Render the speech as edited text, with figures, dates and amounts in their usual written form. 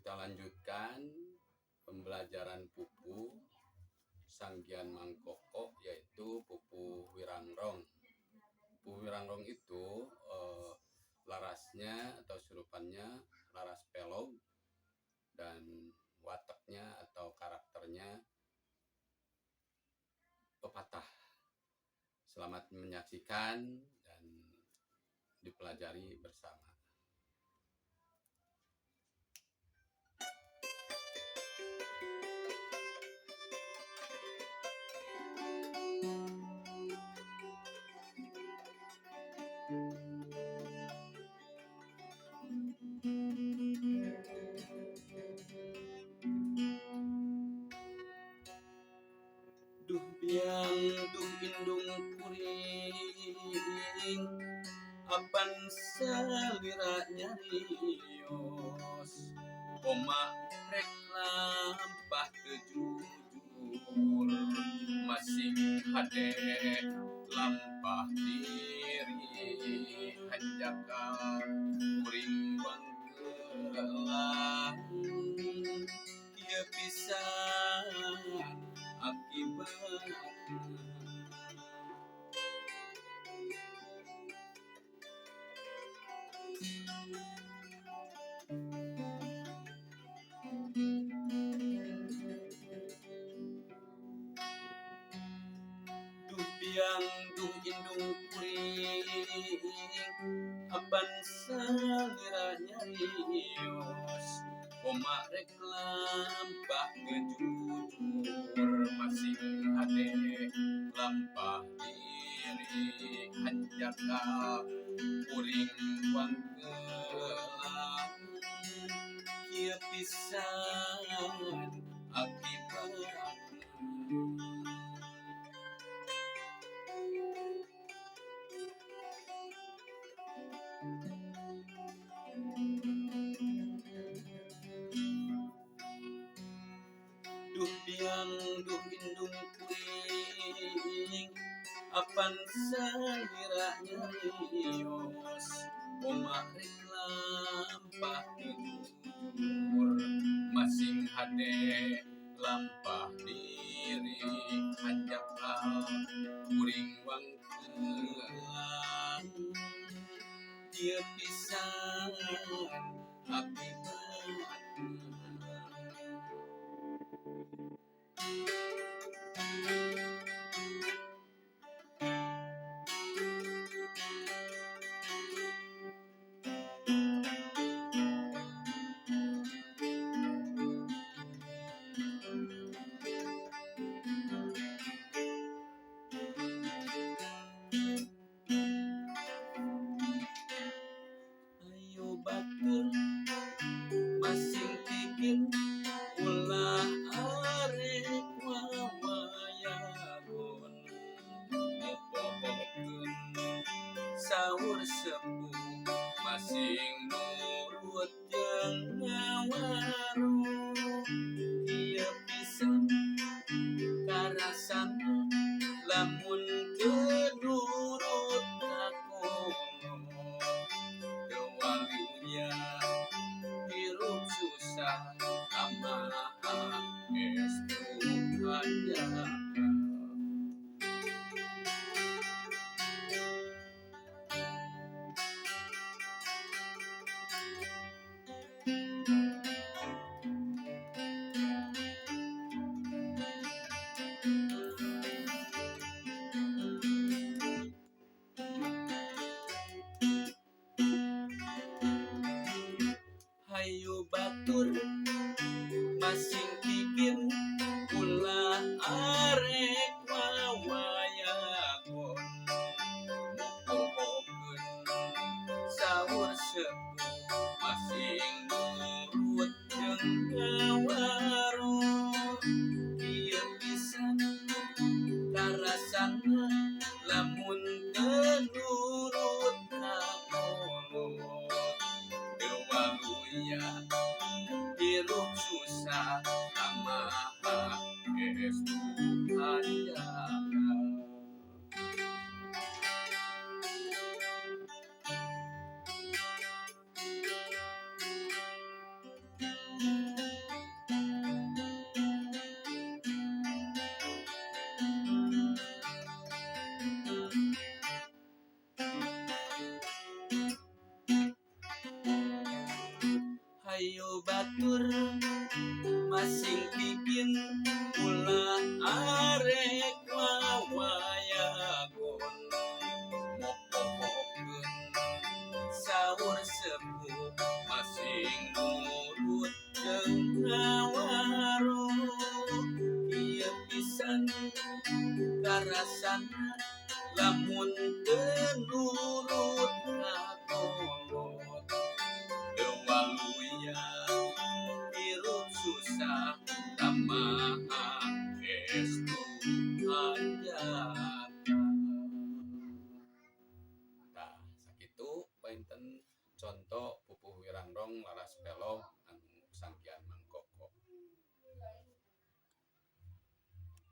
Kita lanjutkan pembelajaran pupuh Sanggian Mangkoko, yaitu pupuh Wirangrong. Pupuh Wirangrong itu larasnya atau surupannya laras pelog, dan wataknya atau karakternya pepatah. Selamat menyaksikan dan dipelajari bersama. Duh biang duh indung kuring, apan salira nyarios, koma rek lampah teu jujur, masing hade lampah diri, hanjakal kuring wangkelan, kieu pisan akibatna. Duh biang duh indung kuring, apan salira nyarios, koma rek lampah teu jujur, masing hade lampah diri, hanjakal kuring wangkelan, kieu pisan akibatna. Duh biang duh indung kuring, apan salira nyarios, koma rek lampah teu jujur, masing hade lampah diri, hanjakal kuring wangkelan, kieu pisan akibatna. Ayo batur masing pikir ulah arek wawayagon, mopohokeun saur sepuh masing nurut jeung ngawaru, kieu pisan karasana lamun teu nurut ka kolot, teu waluya hirup susah kumaha estu hanjakal. Hayu batur masing pikir ulah arek wawayagon, mopohokeun saur sepuh masing nurut jeung ngawaru, kieu pisan karasana lamun teu nurut ka kolot, teu waluya hirup susah kumaha estu hanjakal. Hayo batur masing pipin, ulah arek wawayagon mopohokeun saur sepuh, masing nurut jeung ngawaro. Kieu pisan karasana lamun teu nurut ka kolot, teu waluya hirup susah, tamaha estu hanjakal. Tah, sakitu panginten conto pupuh wirangrong laras pelog.